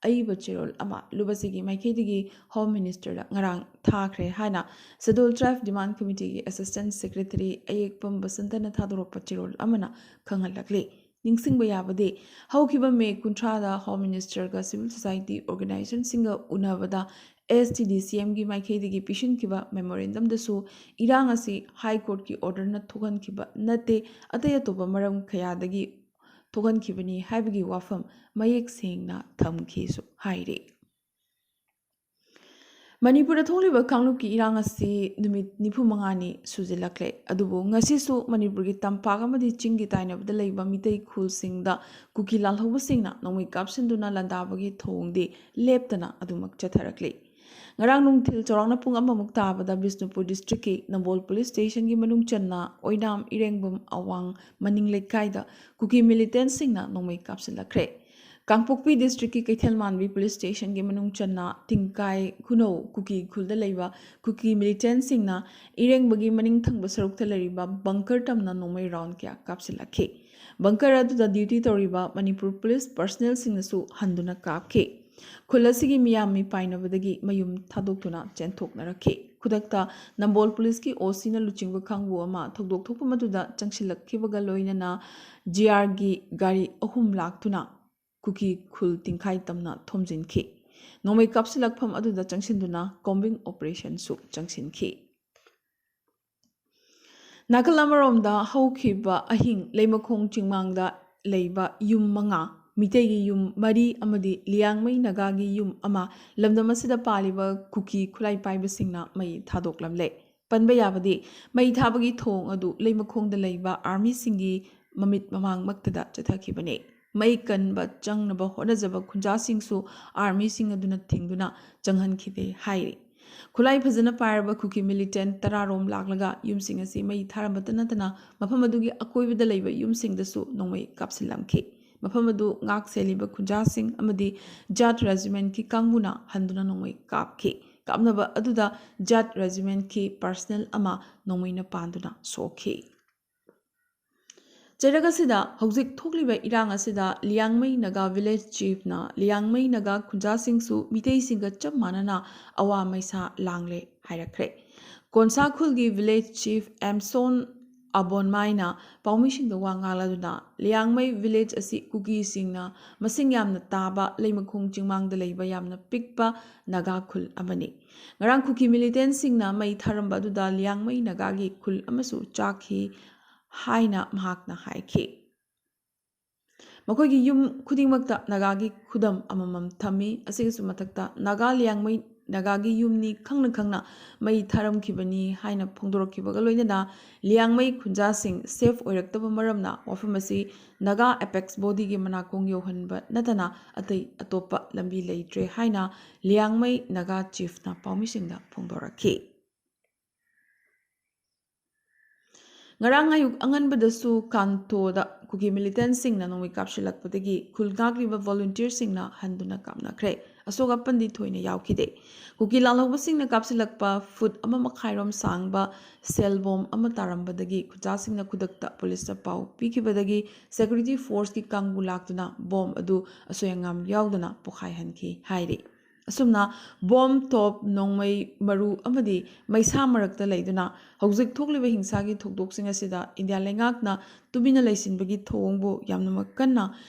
ꯑꯏꯕ ꯆꯦꯔꯣꯜ ꯑꯃ ꯂꯨꯞ ꯑꯁꯤꯒꯤ ꯃꯥꯏꯀꯩꯗꯒꯤ Home Ministerꯗ ꯉꯔꯥꯡ ꯊꯥꯈ꯭ꯔꯦ ꯍꯥꯏꯅ Scheduled Tribe Demand Committeeꯒꯤ Assistant Secretary ꯑꯌꯦꯛꯄꯝ ꯕꯁꯟꯇꯅ ꯊꯥꯗꯣꯔꯛꯄ ꯆꯦꯔꯣꯜ ꯑꯃꯅ ꯈꯪꯍꯜꯂꯛꯂꯤ꯫ ꯅꯤꯡꯁꯤꯡꯕ ꯌꯥꯕꯗꯤ, ꯍꯧꯈꯤꯕ ꯃꯦ ꯀꯨꯟꯊ꯭ꯔꯥꯗ Home Ministerꯒ civil society organizationꯁꯤꯡꯒ ꯎꯅꯕꯗ S T D C Mꯒꯤ ꯃꯥꯏꯀꯩꯗꯒꯤ ꯄꯤꯁꯤꯟꯈꯤꯕ memorandumꯗꯁꯨ ꯏꯔꯥꯡ ꯑꯁꯤ High Courtꯀꯤ orderꯅ ꯊꯣꯛꯍꯟꯈꯤꯕ ꯅꯠꯇꯦ, ꯑꯇꯩ ꯑꯇꯣꯞꯄ ꯃꯔꯝ ꯀꯌꯥꯗꯒꯤ ꯊꯣꯛꯍꯟꯈꯤꯕꯅꯤ ꯍꯥꯏꯕꯒꯤ ꯋꯥꯐꯝ ꯃꯌꯦꯛ ꯁꯦꯡꯅ ꯊꯝꯈꯤꯁꯨ ꯍꯥꯏꯔꯤ꯫ ꯃꯅꯤꯄꯨꯔꯗ ꯊꯣꯛꯂꯤꯕ ꯀꯥꯡꯂꯨꯞꯀꯤ ꯏꯔꯥꯡ ꯑꯁꯤ ꯅꯨꯃꯤꯠ ꯅꯤꯐꯨ ꯃꯉꯥꯅꯤ ꯁꯨꯖꯤꯜꯂꯛꯂꯦ꯫ ꯑꯗꯨꯕꯨ ꯉꯁꯤꯁꯨ ꯃꯅꯤꯄꯨꯔꯒꯤ ꯇꯝꯄꯥꯛ ꯑꯃꯗꯤ ꯆꯤꯡꯒꯤ ꯇꯥꯏꯅꯕꯗ ꯂꯩꯕ ꯃꯤꯇꯩ ꯈꯨꯜꯁꯤꯡꯗ ꯀꯨꯀꯤ ꯂꯥꯜꯍꯧꯕꯁꯤꯡꯅ ꯅꯣꯡꯃꯩ ꯀꯥꯞꯁꯤꯟꯗꯨꯅ ꯂꯥꯟꯗꯥꯕꯒꯤ ꯊꯧꯑꯣꯡꯗꯤ ꯂꯦꯞꯇꯅ ꯑꯗꯨꯃꯛ ꯆꯠꯊꯔꯛꯂꯤ꯫ ꯉꯔꯥꯡ ꯅꯨꯡꯊꯤꯜ ꯆꯥꯎꯔꯥꯛꯅ ꯄꯨꯡ ꯑꯃꯃꯨꯛ ꯇꯥꯕꯗ ꯕꯤꯁꯅꯨꯄꯨꯔ districtꯀꯤ ꯅꯝꯕꯣꯜ police stationꯒꯤ ꯃꯅꯨꯡ ꯆꯟꯅ ꯑꯣꯏꯅꯥꯝ ꯏꯔꯦꯡꯕꯝ ꯑꯋꯥꯡ ꯃꯅꯤꯡ ꯂꯩꯀꯥꯏꯗ ꯀꯨꯀꯤ militantꯁꯤꯡꯅ ꯅꯣꯡꯃꯩ ꯀꯥꯞꯁꯤꯜꯂꯛꯈ꯭ꯔꯦ꯫ ꯀꯥꯡꯄꯣꯛꯄꯤ ꯗꯤꯁꯇ꯭ꯔꯤꯛꯀꯤ ꯀꯩꯊꯦꯜꯃꯥꯟꯕꯤ ꯄꯨꯂꯤꯁ ꯁ꯭ꯇꯦꯁꯟꯒꯤ ꯃꯅꯨꯡ ꯆꯟꯅ ꯇꯤꯡꯀꯥꯏ ꯈꯨꯅꯧ ꯀꯨꯀꯤ ꯈꯨꯜꯗ ꯂꯩꯕ ꯀꯨꯀꯤ ꯃꯤꯂꯤꯇꯦꯟꯁꯤꯡꯅ ꯏꯔꯦꯡꯕꯒꯤ ꯃꯅꯤꯡ ꯊꯪꯕ ꯁꯔꯨꯛꯇ ꯂꯩꯔꯤꯕ ꯕꯪꯀꯔ ꯇꯝꯅ ꯅꯣꯡꯃꯩ ꯔꯥꯎꯟ ꯀꯌꯥ ꯀꯥꯞꯁꯤꯜꯂꯛꯈꯤ꯫ ꯕꯪꯀꯔ ꯑꯗꯨꯗ ꯗ꯭ꯌꯨꯇꯤ ꯇꯧꯔꯤꯕ ꯃꯅꯤꯄꯨꯔ ꯄꯨꯂꯤꯁ ꯄꯔꯁꯅꯦꯜꯁꯤꯡꯅꯁꯨ ꯍꯟꯗꯨꯅ ꯀꯥꯞꯈꯤ꯫ ꯈꯨꯜ ꯑꯁꯤꯒꯤ ꯃꯤꯌꯥꯝ ꯃꯤꯄꯥꯏꯅꯕꯗꯒꯤ ꯃꯌꯨꯝ ꯊꯥꯗꯣꯛꯇꯨꯅ ꯆꯦꯟꯊꯣꯛꯅꯔꯛꯈꯤ꯫ ꯈꯨꯗꯛꯇ ꯅꯝꯕꯣꯜ ꯄꯨꯂꯤꯁꯀꯤ ꯑꯣ ꯁꯤꯅ ꯂꯨꯆꯤꯡꯕ ꯀꯥꯡꯕꯨ ꯑꯃ ꯊꯧꯗꯣꯛ ꯊꯣꯛꯄ ꯑꯗꯨꯗ ꯆꯪꯁꯤꯜꯂꯛꯈꯤꯕꯒ ꯂꯣꯏꯅꯅ ꯖꯤ ꯑꯥꯔꯒꯤ ꯒꯥꯔꯤ ꯑꯍꯨꯝ ꯂꯥꯛꯇꯨꯅ ꯀꯨꯀꯤ ꯈꯨꯜ ꯇꯤꯡꯈꯥꯏ ꯇꯝꯅ ꯊꯣꯝꯖꯤꯟꯈꯤ꯫ ꯅꯣꯡꯃꯩ ꯀꯥꯞꯁꯤꯜꯂꯛꯐꯝ ꯑꯗꯨꯗ ꯆꯪꯁꯤꯟꯗꯨꯅ ꯀꯣꯝꯕꯤꯡ ꯑꯣꯄꯔꯦꯁꯟꯁꯨ ꯆꯪꯁꯤꯟꯈꯤ꯫ ꯅꯥꯀꯜ ꯑꯃꯔꯣꯝꯗ ꯍꯧꯈꯤꯕ ꯑꯍꯤꯡ ꯂꯩꯃꯈꯣꯡ ꯆꯤꯡꯃꯥꯡꯗ ꯂꯩꯕ ꯌꯨꯝ ꯃꯉꯥ, ꯃꯤꯇꯩꯒꯤ ꯌꯨꯝ ꯃꯔꯤ ꯑꯃꯗꯤ ꯂꯤꯌꯥꯡꯃꯩ ꯅꯥꯒꯥꯒꯤ ꯌꯨꯝ ꯑꯃ ꯂꯝꯗꯝ ꯑꯁꯤꯗ ꯄꯥꯜꯂꯤꯕ ꯀꯨꯀꯤ ꯈꯨꯠꯂꯥꯏ ꯄꯥꯏꯕꯁꯤꯡꯅ ꯃꯩ ꯊꯥꯗꯣꯛꯂꯝꯂꯦ꯫ ꯄꯟꯕ ꯌꯥꯕꯗꯤ, ꯃꯩ ꯊꯥꯕꯒꯤ ꯊꯣꯡ ꯑꯗꯨ ꯂꯩꯃꯈꯣꯡꯗ ꯂꯩꯕ ꯑꯥꯔꯃꯤꯁꯤꯡꯒꯤ ꯃꯃꯤꯠ ꯃꯃꯥꯡꯃꯛꯇꯗ ꯆꯠꯊꯈꯤꯕꯅꯤ꯫ ꯃꯩ ꯀꯟꯕ ꯆꯪꯅꯕ ꯍꯣꯠꯅꯖꯕ ꯈꯨꯟꯖꯥꯁꯤꯡꯁꯨ ꯑꯥꯔꯃꯤꯁꯤꯡ ꯑꯗꯨꯅ ꯊꯤꯡꯗꯨꯅ ꯆꯪꯍꯟꯈꯤꯗꯦ ꯍꯥꯏꯔꯤ꯫ ꯈꯨꯠꯂꯥꯏ ꯐꯖꯅ ꯄꯥꯏꯔꯕ ꯀꯨꯀꯤ ꯃꯤꯂꯤꯇꯦꯟ ꯇꯔꯥꯔꯣꯝ ꯂꯥꯛꯂꯒ ꯌꯨꯝꯁꯤꯡ ꯑꯁꯤ ꯃꯩ ꯊꯥꯔꯝꯕꯇ ꯅꯠꯇꯅ ꯃꯐꯝ ꯑꯗꯨꯒꯤ ꯑꯀꯣꯏꯕꯗ ꯂꯩꯕ ꯌꯨꯝꯁꯤꯡꯗꯁꯨ ꯅꯣꯡꯃꯩ ꯀꯥꯞꯁꯤꯜꯂꯝꯈꯤ꯫ ꯃꯐꯝ ꯑꯗꯨ ꯉꯥꯛ ꯁꯦꯜꯂꯤꯕ ꯈꯨꯟꯖꯥꯁꯤꯡ ꯑꯃꯗꯤ ꯖꯥꯠ ꯔꯦꯖꯤꯃꯦꯟꯠꯀꯤ ꯀꯥꯡꯕꯨꯅ ꯍꯟꯗꯨꯅ ꯅꯣꯡꯃꯩ ꯀꯥꯞꯈꯤ꯫ ꯀꯥꯞꯅꯕ ꯑꯗꯨꯗ ꯖꯥꯠ ꯔꯦꯖꯤꯃꯦꯟꯠꯀꯤ ꯄꯔꯁꯅꯦꯜ ꯑꯃ ꯅꯣꯡꯃꯩꯅ ꯄꯥꯟꯗꯨꯅ ꯁꯣꯛꯈꯤ꯫ ꯆꯩꯔꯛ ꯑꯁꯤꯗ ꯍꯧꯖꯤꯛ ꯊꯣꯛꯂꯤꯕ ꯏꯔꯥꯡ ꯑꯁꯤꯗ ꯂꯤꯌꯥꯡꯃꯩ ꯅꯥꯒꯥ ꯚꯤꯂꯦꯖ ꯆꯤꯐꯅ ꯂꯤꯌꯥꯡꯃꯩ ꯅꯥꯒꯥ ꯈꯨꯟꯖꯥꯁꯤꯡꯁꯨ ꯃꯤꯇꯩꯁꯤꯡꯒ ꯆꯞ ꯃꯥꯟꯅꯅ ꯑꯋꯥ ꯃꯩꯁꯥ ꯂꯥꯡꯂꯦ ꯍꯥꯏꯔꯛꯈ꯭ꯔꯦ꯫ ꯀꯣꯟꯁꯥ ꯈꯨꯜꯒꯤ ꯚꯤꯂꯦꯖ ꯆꯤꯐ ꯑꯦꯝꯁꯣꯟ ꯑꯕꯣꯟꯃꯥꯏꯅ ꯄꯥꯎꯃꯤꯁꯤꯡꯗ ꯋꯥ ꯉꯥꯡꯂꯗꯨꯅ, ꯂꯤꯌꯥꯡꯃꯩ ꯚꯤꯂꯦꯖ ꯑꯁꯤ ꯀꯨꯀꯤꯁꯤꯡꯅ ꯃꯁꯤꯡ ꯌꯥꯝꯅ ꯇꯥꯕ ꯂꯩꯃꯈꯣꯡ ꯆꯤꯡꯃꯥꯡꯗ ꯂꯩꯕ ꯌꯥꯝꯅ ꯄꯤꯛꯄ ꯅꯥꯒꯥ ꯈꯨꯜ ꯑꯃꯅꯤ꯫ ꯉꯔꯥꯡ ꯀꯨꯀꯤ ꯃꯤꯂꯤꯇꯦꯟꯁꯤꯡꯅ ꯃꯩ ꯊꯥꯔꯝꯕ ꯑꯗꯨꯗ ꯂꯤꯌꯥꯡꯃꯩ ꯅꯥꯒꯥꯒꯤ ꯈꯨꯜ ꯑꯃꯁꯨ ꯆꯥꯛꯈꯤ ꯍꯥꯏꯅ ꯃꯍꯥꯛꯅ ꯍꯥꯏꯈꯤ꯫ ꯃꯈꯣꯏꯒꯤ ꯌꯨꯝ ꯈꯨꯗꯤꯡꯃꯛꯇ ꯅꯥꯒꯥꯒꯤ ꯈꯨꯗꯝ ꯑꯃꯃꯝ ꯊꯝꯃꯤ꯫ ꯑꯁꯤꯒꯤꯁꯨ ꯃꯊꯛꯇ ꯅꯥꯒꯥ ꯂꯤꯌꯥꯡꯃꯩ ꯅꯥꯒꯥꯒꯤ ꯌꯨꯝꯅꯤ ꯈꯪꯅ ꯈꯪꯅ ꯃꯩ ꯊꯥꯔꯝꯈꯤꯕꯅꯤ ꯍꯥꯏꯅ ꯐꯣꯡꯗꯣꯔꯛꯈꯤꯕꯒ ꯂꯣꯏꯅꯅ ꯂꯤꯌꯥꯡꯃꯩ ꯈꯨꯟꯖꯥꯁꯤꯡ ꯁꯦꯐ ꯑꯣꯏꯔꯛꯇꯕ ꯃꯔꯝꯅ ꯋꯥꯐꯝ ꯑꯁꯤ ꯅꯥꯒꯥ ꯑꯦꯄꯦꯛꯁ ꯕꯣꯗꯤꯒꯤ ꯃꯅꯥꯀꯣꯡ ꯌꯧꯍꯟꯕ ꯅꯠꯇꯅ ꯑꯇꯩ ꯑꯇꯣꯞꯄ ꯂꯝꯕꯤ ꯂꯩꯇ꯭ꯔꯦ ꯍꯥꯏꯅ ꯂꯤꯌꯥꯡꯃꯩ ꯅꯥꯒꯥ ꯆꯤꯐꯅ ꯄꯥꯎꯃꯤꯁꯤꯡꯗ ꯐꯣꯡꯗꯣꯔꯛꯈꯤ꯫ ꯉꯔꯥꯡ ꯑꯌꯨꯛ ꯑꯉꯟꯕꯗꯁꯨ ꯀꯥꯟꯇꯣꯗ ꯀꯨꯀꯤ ꯃꯤꯂꯤꯇꯦꯟꯁꯤꯡꯅ ꯅꯣꯡꯃꯩ ꯀꯥꯞꯁꯤꯜꯂꯛꯄꯗꯒꯤ ꯈꯨꯜ ꯉꯥꯛꯂꯤꯕ ꯚꯣꯂꯨꯟꯇꯤꯌꯔꯁꯤꯡꯅ ꯍꯟꯗꯨꯅ ꯀꯥꯞꯅꯈ꯭ꯔꯦ꯫ ꯑꯁꯣꯛ ꯑꯄꯟꯗꯤ ꯊꯣꯏꯅ ꯌꯥꯎꯈꯤꯗꯦ꯫ ꯀꯨꯀꯤ ꯂꯥꯜꯍꯧꯕꯁꯤꯡꯅ ꯀꯥꯞꯁꯤꯜꯂꯛꯄ ꯐꯨꯠ ꯑꯃ ꯃꯈꯥꯏꯔꯣꯝ ꯁꯥꯡꯕ ꯁꯦꯜ ꯕꯣꯝ ꯑꯃ ꯇꯥꯔꯝꯕꯗꯒꯤ ꯈꯨꯟꯖꯥꯁꯤꯡꯅ ꯈꯨꯗꯛꯇ ꯄꯨꯂꯤꯁꯇ ꯄꯥꯎ ꯄꯤꯈꯤꯕꯗꯒꯤ ꯁꯦꯀ꯭ꯌꯨꯔꯤꯇꯤ ꯐꯣꯔꯁꯀꯤ ꯀꯥꯡꯕꯨ ꯂꯥꯛꯇꯨꯅ ꯕꯣꯝ ꯑꯗꯨ ꯑꯁꯣꯏ ꯑꯉꯥꯝ ꯌꯥꯎꯗꯅ ꯄꯣꯈꯥꯏꯍꯟꯈꯤ ꯍꯥꯏꯔꯤ꯫ ꯑꯁꯨꯝꯅ ꯕꯣꯝ, ꯇꯣꯞ, ꯅꯣꯡꯃꯩ ꯃꯔꯨ ꯑꯃꯗꯤ ꯃꯩꯁꯥ ꯃꯔꯛꯇ ꯂꯩꯗꯨꯅ ꯍꯧꯖꯤꯛ ꯊꯣꯛꯂꯤꯕ ꯍꯤꯡꯁꯥꯒꯤ ꯊꯧꯗꯣꯛꯁꯤꯡ ꯑꯁꯤꯗ ꯏꯟꯗꯤꯌꯥ ꯂꯩꯉꯥꯛꯅ ꯇꯨꯃꯤꯟꯅ ꯂꯩꯁꯤꯟꯕꯒꯤ ꯊꯧꯑꯣꯡꯕꯨ ꯌꯥꯝꯅꯃꯛ ꯀꯟꯅ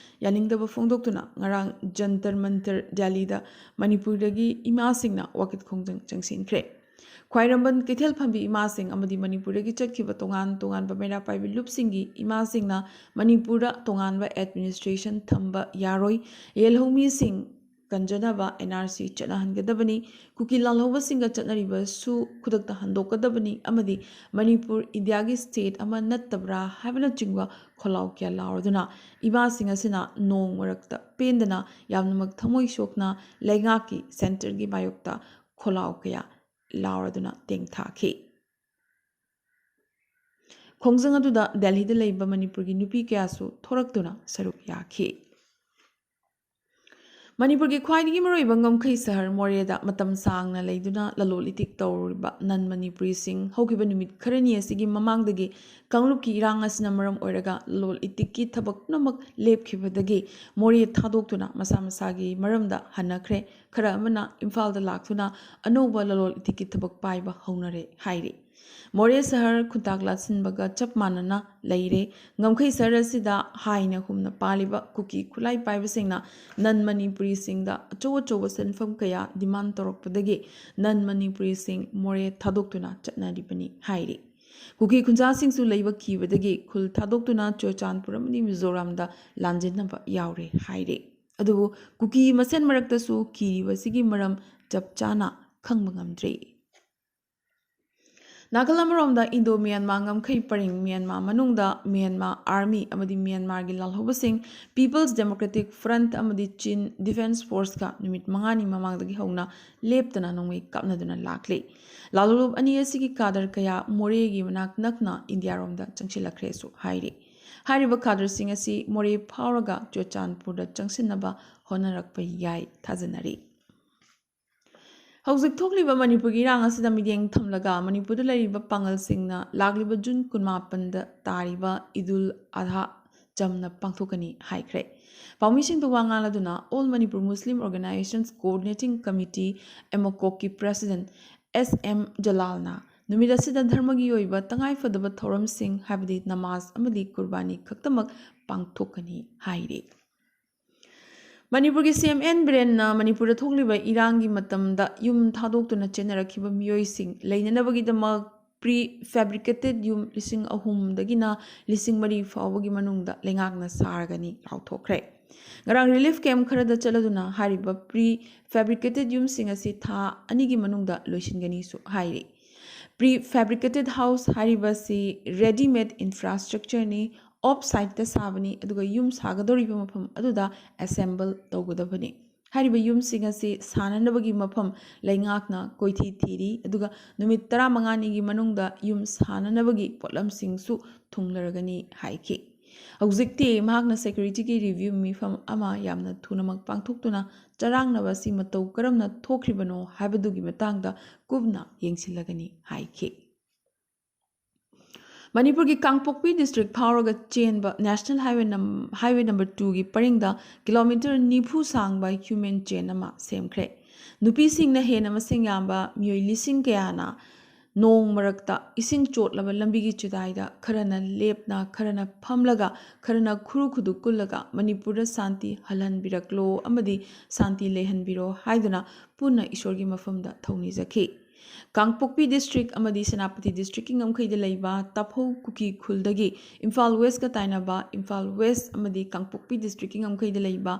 ꯌꯥꯅꯤꯡꯗꯕ ꯐꯣꯡꯗꯣꯛꯇꯨꯅ ꯉꯔꯥꯡ ꯖꯟꯇꯔ ꯃꯟꯇꯔ ꯗꯤꯜꯂꯤꯗ ꯃꯅꯤꯄꯨꯔꯗꯒꯤ ꯏꯃꯥꯁꯤꯡꯅ ꯋꯥꯀꯠ ꯈꯣꯡꯖꯪ ꯆꯪꯁꯤꯟꯈ꯭ꯔꯦ꯫ ꯈ꯭ꯋꯥꯏꯔꯝꯕꯟ ꯀꯩꯊꯦꯜ ꯐꯝꯕꯤ ꯏꯃꯥꯁꯤꯡ ꯑꯃꯗꯤ ꯃꯅꯤꯄꯨꯔꯗꯒꯤ ꯆꯠꯈꯤꯕ ꯇꯣꯉꯥꯟ ꯇꯣꯉꯥꯟꯕ ꯃꯩꯔꯥ ꯄꯥꯏꯕꯤ ꯂꯨꯞꯁꯤꯡꯒꯤ ꯏꯃꯥꯁꯤꯡꯅ ꯃꯅꯤꯄꯨꯔꯗ ꯇꯣꯉꯥꯟꯕ ꯑꯦꯗꯃꯤꯅꯤꯁꯇ꯭ꯔꯦꯁꯟ ꯊꯝꯕ ꯌꯥꯔꯣꯏ, ꯌꯦꯜꯍꯧꯃꯤꯁꯤꯡ ꯀꯟꯖꯅꯕ ꯑꯦꯟ ꯑꯥꯔ ꯁꯤ ꯆꯠꯅꯍꯟꯒꯗꯕꯅꯤ, ꯀꯨꯀꯤ ꯂꯥꯜꯍꯧꯕꯁꯤꯡꯒ ꯆꯠꯅꯔꯤꯕꯁꯨ ꯈꯨꯗꯛꯇ ꯍꯟꯗꯣꯛꯀꯗꯕꯅꯤ ꯑꯃꯗꯤ ꯃꯅꯤꯄꯨꯔ ꯏꯟꯗꯤꯌꯥꯒꯤ ꯁ꯭ꯇꯦꯠ ꯑꯃ ꯅꯠꯇꯕ꯭ꯔꯥ ꯍꯥꯏꯕꯅꯆꯤꯡꯕ ꯈꯣꯜꯂꯥꯎ ꯀꯌꯥ ꯂꯥꯎꯔꯗꯨꯅ ꯏꯃꯥꯁꯤꯡ ꯑꯁꯤꯅ ꯅꯣꯡ ꯃꯔꯛꯇ ꯄꯦꯟꯗꯅ ꯌꯥꯝꯅꯃꯛ ꯊꯃꯣꯏ ꯁꯣꯛꯅ ꯂꯩꯉꯥꯛꯀꯤ ꯁꯦꯟꯇꯔꯒꯤ ꯃꯥꯌꯣꯛꯇ ꯈꯣꯜꯂꯥꯎ ꯀꯌꯥ ꯂꯥꯎꯔꯗꯨꯅ ꯇꯦꯡꯊꯥꯈꯤ꯫ ꯈꯣꯡꯖꯪ ꯑꯗꯨꯗ ꯗꯦꯜꯍꯤꯗ ꯂꯩꯕ ꯃꯅꯤꯄꯨꯔꯒꯤ ꯅꯨꯄꯤ ꯀꯌꯥꯁꯨ ꯊꯣꯔꯛꯇꯨꯅ ꯁꯔꯨꯛ ꯌꯥꯈꯤ꯫ ꯃꯅꯤꯄꯨꯔꯒꯤ ꯈ꯭ꯋꯥꯏꯗꯒꯤ ꯃꯔꯨꯑꯣꯏꯕ ꯉꯝꯈꯩ ꯁꯍꯔ ꯃꯣꯔꯦꯗ ꯃꯇꯝ ꯁꯥꯡꯅ ꯂꯩꯗꯨꯅ ꯂꯂꯣꯜ ꯏꯇꯤꯛ ꯇꯧꯔꯤꯕ ꯅꯟ ꯃꯅꯤꯄꯨꯔꯤꯁꯤꯡ ꯍꯧꯈꯤꯕ ꯅꯨꯃꯤꯠ ꯈꯔꯅꯤ ꯑꯁꯤꯒꯤ ꯃꯃꯥꯡꯗꯒꯤ ꯀꯥꯡꯂꯨꯞꯀꯤ ꯏꯔꯥꯡ ꯑꯁꯤꯅ ꯃꯔꯝ ꯑꯣꯏꯔꯒ ꯂꯂꯣꯜ ꯏꯇꯤꯛꯀꯤ ꯊꯕꯛ ꯄꯨꯝꯅꯃꯛ ꯂꯦꯞꯈꯤꯕꯗꯒꯤ ꯃꯣꯔꯦ ꯊꯥꯗꯣꯛꯇꯨꯅ ꯃꯁꯥ ꯃꯁꯥꯒꯤ ꯃꯔꯝꯗ ꯍꯟꯅꯈ꯭ꯔꯦ꯫ ꯈꯔ ꯑꯃꯅ ꯏꯝꯐꯥꯜꯗ ꯂꯥꯛꯇꯨꯅ ꯑꯅꯧꯕ ꯂꯂꯣꯜ ꯏꯇꯤꯛꯀꯤ ꯊꯕꯛ ꯄꯥꯏꯕ ꯍꯧꯅꯔꯦ ꯍꯥꯏꯔꯤ꯫ ꯃꯣꯔꯦ ꯁꯍꯔ ꯈꯨꯟꯇꯥꯛ ꯂꯥꯠꯁꯤꯟꯕꯒ ꯆꯞ ꯃꯥꯟꯅꯅ ꯂꯩꯔꯦ꯫ ꯉꯝꯈꯩ ꯁꯍꯔ ꯑꯁꯤꯗ ꯍꯥꯏꯅ ꯍꯨꯝꯅ ꯄꯥꯜꯂꯤꯕ ꯀꯨꯀꯤ ꯈꯨꯠꯂꯥꯏ ꯄꯥꯏꯕꯁꯤꯡꯅ ꯅꯟ ꯃꯅꯤꯄꯨꯔꯤꯁꯤꯡꯗ ꯑꯆꯧ ꯑꯆꯧꯕ ꯁꯦꯟꯐꯝ ꯀꯌꯥ ꯗꯤꯃꯥꯟ ꯇꯧꯔꯛꯄꯗꯒꯤ ꯅꯟ ꯃꯅꯤꯄꯨꯔꯤꯁꯤꯡ ꯃꯣꯔꯦ ꯊꯥꯗꯣꯛꯇꯨꯅ ꯆꯠꯅꯔꯤꯕꯅꯤ ꯍꯥꯏꯔꯤ꯫ ꯀꯨꯀꯤ ꯈꯨꯟꯖꯥꯁꯤꯡꯁꯨ ꯂꯩꯕ ꯀꯤꯕꯗꯒꯤ ꯈꯨꯜ ꯊꯥꯗꯣꯛꯇꯨꯅ ꯆꯨꯔꯆꯥꯟꯄꯨꯔ ꯑꯃꯗꯤ ꯃꯤꯖꯣꯔꯥꯝꯗ ꯂꯥꯟꯖꯤꯟꯅꯕ ꯌꯥꯎꯔꯦ ꯍꯥꯏꯔꯤ꯫ ꯑꯗꯨꯕꯨ ꯀꯨꯀꯤ ꯃꯁꯦꯟ ꯃꯔꯛꯇꯁꯨ ꯀꯤꯔꯤꯕꯁꯤꯒꯤ ꯃꯔꯝ ꯆꯞ ꯆꯥꯅ ꯈꯪꯕ ꯉꯝꯗ꯭ꯔꯤ꯫ ꯅꯥꯀꯜ ꯑꯃꯔꯣꯝꯗ, ꯏꯟꯗꯣ ꯃ꯭ꯌꯥꯟꯃꯥꯔ ꯉꯝꯈꯩ ꯄꯔꯤꯡ ꯃ꯭ꯌꯥꯟꯃꯥꯔ ꯃꯅꯨꯡꯗ ꯃ꯭ꯌꯥꯟꯃꯥꯔ ꯑꯥꯔꯃꯤ ꯑꯃꯗꯤ ꯃ꯭ꯌꯥꯟꯃꯥꯔꯒꯤ ꯂꯥꯜꯍꯧꯕꯁꯤꯡ, ꯄꯤꯄꯜꯁ ꯗꯦꯃꯣꯀ꯭ꯔꯦꯇꯤꯛ ꯐ꯭ꯔꯟꯠ ꯑꯃꯗꯤ ꯆꯤꯟ ꯗꯤꯐꯦꯟꯁ ꯐꯣꯔꯁꯀ ꯅꯨꯃꯤꯠ ꯃꯉꯥꯅꯤ ꯃꯃꯥꯡꯗꯒꯤ ꯍꯧꯅ ꯂꯦꯞꯇꯅ ꯅꯣꯡꯃꯩ ꯀꯥꯞꯅꯗꯨꯅ ꯂꯥꯛꯂꯤ꯫ ꯂꯥꯜꯍꯧꯂꯨꯞ ꯑꯅꯤ ꯑꯁꯤꯒꯤ ꯀꯥꯗꯔ ꯀꯌꯥ ꯃꯣꯔꯦꯒꯤ ꯃꯅꯥꯛ ꯅꯛꯅ ꯏꯟꯗꯤꯌꯥꯔꯣꯝꯗ ꯆꯪꯁꯤꯜꯂꯛꯈ꯭ꯔꯦꯁꯨ ꯍꯥꯏꯔꯤ꯫ ꯍꯥꯏꯔꯤꯕ ꯀꯥꯗꯔꯁꯤꯡ ꯑꯁꯤ ꯃꯣꯔꯦ ꯐꯥꯎꯔꯒ ꯆꯨꯔꯆꯥꯟꯄꯨꯔꯗ ꯆꯪꯁꯤꯟꯅꯕ ꯍꯣꯠꯅꯔꯛꯄ ꯌꯥꯏ ꯊꯥꯖꯅꯔꯤ꯫ ꯍꯧꯖꯤꯛ ꯊꯣꯛꯂꯤꯕ ꯃꯅꯤꯄꯨꯔꯒꯤ ꯏꯔꯥꯡ ꯑꯁꯤꯗ ꯃꯤꯠꯌꯦꯡ ꯊꯝꯂꯒ, ꯃꯅꯤꯄꯨꯔꯗ ꯂꯩꯔꯤꯕ ꯄꯥꯉꯜꯁꯤꯡꯅ ꯂꯥꯛꯂꯤꯕ ꯖꯨꯟ ꯀꯨꯟꯃꯥꯄꯟꯗ ꯇꯥꯔꯤꯕ ꯏꯗꯨꯜ ꯑꯙꯥ ꯆꯝꯅ ꯄꯥꯡꯊꯣꯛꯀꯅꯤ ꯍꯥꯏꯈ꯭ꯔꯦ꯫ ꯄꯥꯎꯃꯤꯁꯤꯡꯗ ꯋꯥ ꯉꯥꯡꯂꯗꯨꯅ All Manipur Muslim Organizations Coordinating Committee, ꯑꯦꯃꯣꯀꯣꯛꯀꯤ ꯄ꯭ꯔꯦꯁꯤꯗꯦꯟꯠ ꯑꯦꯁ ꯑꯦꯝ ꯖꯂꯥꯜꯅ ꯅꯨꯃꯤꯠ ꯑꯁꯤꯗ ꯙꯔꯃꯒꯤ ꯑꯣꯏꯕ ꯇꯉꯥꯏꯐꯗꯕ ꯊꯧꯔꯝꯁꯤꯡ, ꯍꯥꯏꯕꯗꯤ ꯅꯃꯥꯖ ꯑꯃꯗꯤ ꯀꯨꯔꯕꯥꯅꯤ ꯈꯛꯇꯃꯛ ꯄꯥꯡꯊꯣꯛꯀꯅꯤ ꯍꯥꯏꯔꯤ꯫ ꯃꯅꯤꯄꯨꯔꯒꯤ ꯁꯤ ꯑꯦꯝ ꯑꯦꯟ ꯕꯤꯔꯦꯟꯅ ꯃꯅꯤꯄꯨꯔꯗ ꯊꯣꯛꯂꯤꯕ ꯏꯔꯥꯡꯒꯤ ꯃꯇꯝꯗ ꯌꯨꯝ ꯊꯥꯗꯣꯛꯇꯨꯅ ꯆꯦꯟꯅꯔꯛꯈꯤꯕ ꯃꯤꯑꯣꯏꯁꯤꯡ ꯂꯩꯅꯅꯕꯒꯤꯗꯃꯛ ꯄ꯭ꯔꯤ ꯐꯦꯕ꯭ꯔꯤꯀꯦꯇꯦꯗ ꯌꯨꯝ ꯂꯤꯁꯤꯡ ꯑꯍꯨꯝꯗꯒꯤꯅ ꯂꯤꯁꯤꯡ ꯃꯔꯤ ꯐꯥꯎꯕꯒꯤ ꯃꯅꯨꯡꯗ ꯂꯩꯉꯥꯛꯅ ꯁꯥꯔꯒꯅꯤ ꯂꯥꯎꯊꯣꯛꯈ꯭ꯔꯦ꯫ ꯉꯔꯥꯡ ꯔꯤꯂꯤꯐ ꯀꯦꯝꯞ ꯈꯔꯗ ꯆꯠꯂꯗꯨꯅ ꯍꯥꯏꯔꯤꯕ ꯄ꯭ꯔꯤ ꯐꯦꯕ꯭ꯔꯤꯀꯦꯇꯦꯗ ꯌꯨꯝꯁꯤꯡ ꯑꯁꯤ ꯊꯥ ꯑꯅꯤꯒꯤ ꯃꯅꯨꯡꯗ ꯂꯣꯏꯁꯤꯟꯒꯅꯤꯁꯨ ꯍꯥꯏꯔꯤ꯫ ꯄ꯭ꯔꯤ ꯐꯦꯕ꯭ꯔꯤꯀꯦꯇꯦꯗ ꯍꯥꯎꯁ ꯍꯥꯏꯔꯤꯕꯁꯤ ꯔꯦꯗꯤꯃꯦꯗ ꯏꯟꯐ꯭ꯔꯥꯁ꯭ꯇ꯭ꯔꯛꯆꯔꯅꯤ, ꯑꯣꯐ ꯁꯥꯏꯠꯇ ꯁꯥꯕꯅꯤ, ꯑꯗꯨꯒ ꯌꯨꯝ ꯁꯥꯒꯗꯧꯔꯤꯕ ꯃꯐꯝ ꯑꯗꯨꯗ ꯑꯦꯁꯦꯝꯕꯜ ꯇꯧꯒꯗꯕꯅꯤ꯫ ꯍꯥꯏꯔꯤꯕ ꯌꯨꯝꯁꯤꯡ ꯑꯁꯤ ꯁꯥꯅꯅꯕꯒꯤ ꯃꯐꯝ ꯂꯩꯉꯥꯛꯅ ꯀꯣꯏꯊꯤ ꯊꯤꯔꯤ, ꯑꯗꯨꯒ ꯅꯨꯃꯤꯠ ꯇꯔꯥꯃꯉꯥꯅꯤꯒꯤ ꯃꯅꯨꯡꯗ ꯌꯨꯝ ꯁꯥꯅꯅꯕꯒꯤ ꯄꯣꯠꯂꯝꯁꯤꯡꯁꯨ ꯊꯨꯡꯂꯔꯒꯅꯤ ꯍꯥꯏꯈꯤ꯫ ꯍꯧꯖꯤꯛꯇꯤ ꯃꯍꯥꯛꯅ ꯁꯦꯀ꯭ꯌꯨꯔꯤꯇꯤꯒꯤ ꯔꯤꯚ꯭ꯌꯨ ꯃꯤꯐꯝ ꯑꯃ ꯌꯥꯝꯅ ꯊꯨꯅꯃꯛ ꯄꯥꯡꯊꯣꯛꯇꯨꯅ ꯆꯔꯥꯡꯅꯕ ꯑꯁꯤ ꯃꯇꯧ ꯀꯔꯝꯅ ꯊꯣꯛꯈ꯭ꯔꯤꯕꯅꯣ ꯍꯥꯏꯕꯗꯨꯒꯤ ꯃꯇꯥꯡꯗ ꯀꯨꯞꯅ ꯌꯦꯡꯁꯤꯜꯂꯒꯅꯤ ꯍꯥꯏꯈꯤ꯫ ꯃꯅꯤꯄꯨꯔꯒꯤ ꯀꯥꯡꯄꯣꯛꯄꯤ ꯗꯤꯁꯇ꯭ꯔꯤꯛ ꯐꯥꯎꯔꯒ ꯆꯦꯟꯕ ꯅꯦꯁꯅꯦꯜ ꯍꯥꯏꯋꯦ ꯅꯝ-, ꯍꯥꯏꯋꯦ ꯅꯝꯕꯔ ꯇꯨꯒꯤ ꯄꯔꯤꯡꯗ ꯀꯤꯂꯣꯃꯤꯇꯔ ꯅꯤꯐꯨ ꯁꯥꯡꯕ ꯍ꯭ꯌꯨꯃꯦꯟ ꯆꯦꯟ ꯑꯃ ꯁꯦꯝꯈ꯭ꯔꯦ꯫ ꯅꯨꯄꯤꯁꯤꯡꯅ ꯍꯦꯟꯅ ꯃꯁꯤꯡ ꯌꯥꯝꯕ ꯃꯤꯑꯣꯏ ꯂꯤꯁꯤꯡ ꯀꯌꯥꯅ ꯅꯣꯡ ꯃꯔꯛꯇ ꯏꯁꯤꯡ ꯆꯣꯠꯂꯕ ꯂꯝꯕꯤꯒꯤ ꯆꯤꯗꯥꯏꯗ ꯈꯔꯅ ꯂꯦꯞꯅ, ꯈꯔꯅ ꯐꯝꯂꯒ, ꯈꯔꯅ ꯈꯨꯔꯨ ꯈꯨꯗꯨ ꯀꯨꯜꯂꯒ ꯃꯅꯤꯄꯨꯔꯗ ꯁꯥꯟꯇꯤ ꯍꯜꯍꯟꯕꯤꯔꯛꯂꯣ ꯑꯃꯗꯤ ꯁꯥꯟꯇꯤ ꯂꯩꯍꯟꯕꯤꯔꯣ ꯍꯥꯏꯗꯨꯅ ꯄꯨꯟꯅ ꯏꯁꯣꯔꯒꯤ ꯃꯐꯝꯗ ꯊꯧꯅꯤꯖꯈꯤ꯫ ꯀꯥꯡꯄꯣꯛꯄꯤ ꯗꯤꯁꯇ꯭ꯔꯤꯛ ꯑꯃꯗꯤ ꯁꯦꯅꯥꯄꯇꯤ ꯗꯤꯁꯇ꯭ꯔꯤꯛꯀꯤ ꯉꯝꯈꯩꯗ ꯂꯩꯕ ꯇꯥꯐꯧ ꯀꯨꯀꯤ ꯈꯨꯜꯗꯒꯤ ꯏꯝꯐꯥꯜ ꯋꯦꯁꯀ ꯇꯥꯏꯅꯕ ꯏꯝꯐꯥꯜ ꯋꯦꯁ ꯑꯃꯗꯤ ꯀꯥꯡꯄꯣꯛꯄꯤ ꯗꯤꯁꯇ꯭ꯔꯤꯛꯀꯤ ꯉꯝꯈꯩꯗ ꯂꯩꯕ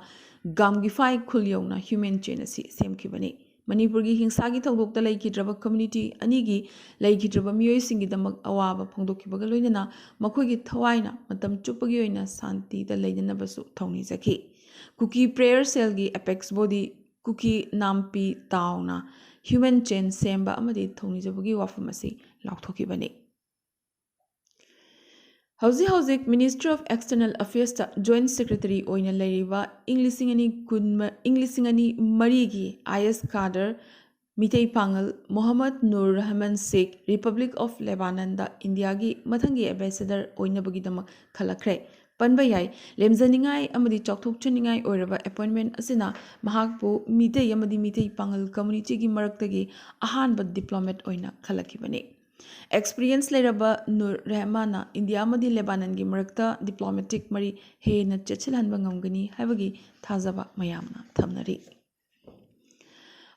ꯒꯥꯝꯒꯤꯐꯥꯏ ꯈꯨꯜ ꯌꯧꯅ ꯍ꯭ꯌꯨꯃꯦꯟ ꯆꯦꯟ ꯑꯁꯤ ꯁꯦꯝꯈꯤꯕꯅꯤ꯫ ꯃꯅꯤꯄꯨꯔꯒꯤ ꯍꯤꯡꯁꯥꯒꯤ ꯊꯧꯗꯣꯛꯇ ꯂꯩꯈꯤꯗ꯭ꯔꯕ ꯀꯝꯃ꯭ꯌꯨꯅꯤꯇꯤ ꯑꯅꯤꯒꯤ ꯂꯩꯈꯤꯗ꯭ꯔꯕ ꯃꯤꯑꯣꯏꯁꯤꯡꯒꯤꯗꯃꯛ ꯑꯋꯥꯕ ꯐꯣꯡꯗꯣꯛꯈꯤꯕꯒ ꯂꯣꯏꯅꯅ ꯃꯈꯣꯏꯒꯤ ꯊꯋꯥꯏꯅ ꯃꯇꯝ ꯆꯨꯞꯄꯒꯤ ꯑꯣꯏꯅ ꯁꯥꯟꯇꯤꯗ ꯂꯩꯅꯅꯕꯁꯨ ꯊꯧꯅꯤꯖꯈꯤ꯫ ꯀꯨꯀꯤ ꯄ꯭ꯔꯦꯌꯔ ꯁꯦꯜꯒꯤ ꯑꯦꯄꯦꯛꯁ ꯕꯣꯗꯤ ꯀꯨꯀꯤ ꯅꯥꯝꯄꯤ ꯇꯥꯎꯅ ꯍ꯭ꯌꯨꯃꯦꯟ ꯆꯦꯟ ꯁꯦꯝꯕ ꯑꯃꯗꯤ ꯊꯧꯅꯤꯖꯕꯒꯤ ꯋꯥꯐꯝ ꯑꯁꯤ ꯂꯥꯎꯊꯣꯛꯈꯤꯕꯅꯤ꯫ ꯍꯧꯖꯤꯛ ꯍꯧꯖꯤꯛ Ministry of External Affairsꯇ Joint Secretary ꯑꯣꯏꯅ ꯂꯩꯔꯤꯕ ꯏꯪ ꯂꯤꯁꯤꯡ ꯑꯅꯤ ꯀꯨꯟ, ꯏꯪ ꯂꯤꯁꯤꯡ ꯑꯅꯤ ꯃꯔꯤꯒꯤ ꯑꯥꯏ ꯑꯦꯁ ꯀꯥꯗꯔ ꯃꯤꯇꯩ ꯄꯥꯉꯜ ꯃꯣꯍꯝꯃꯗ ꯅꯨꯔ ꯔꯍꯃꯟ ꯁꯦꯈ Republic of Lebanonꯗ ꯏꯟꯗꯤꯌꯥꯒꯤ ꯃꯊꯪꯒꯤ ambassador ꯑꯣꯏꯅꯕꯒꯤꯗꯃꯛ ꯈꯜꯂꯛꯈ꯭ꯔꯦ꯫ ꯄꯟꯕ ꯌꯥꯏ, ꯂꯦꯝꯖꯅꯤꯡꯉꯥꯏ ꯑꯃꯗꯤ ꯆꯥꯎꯊꯣꯛꯆꯅꯤꯡꯉꯥꯏ ꯑꯣꯏꯔꯕ appointment ꯑꯁꯤꯅ ꯃꯍꯥꯛꯄꯨ ꯃꯤꯇꯩ ꯑꯃꯗꯤ ꯃꯤꯇꯩ ꯄꯥꯉꯜ communityꯒꯤ ꯃꯔꯛꯇꯒꯤ ꯑꯍꯥꯟꯕ diplomat ꯑꯣꯏꯅ ꯈꯜꯂꯛꯈꯤꯕꯅꯤ꯫ Experience ꯂꯩꯔꯕ ꯅꯨꯔ ꯔꯍꯃꯟꯅ ꯏꯟꯗꯤꯌꯥ ꯑꯃꯗꯤ ꯂꯦꯕꯥꯅꯟꯒꯤ ꯃꯔꯛꯇ diplomatic ꯃꯔꯤ ꯍꯦꯟꯅ ꯆꯦꯠꯁꯤꯜꯍꯟꯕ ꯉꯝꯒꯅꯤ ꯍꯥꯏꯕꯒꯤ ꯊꯥꯖꯕ ꯃꯌꯥꯝꯅ ꯊꯝꯅꯔꯤ꯫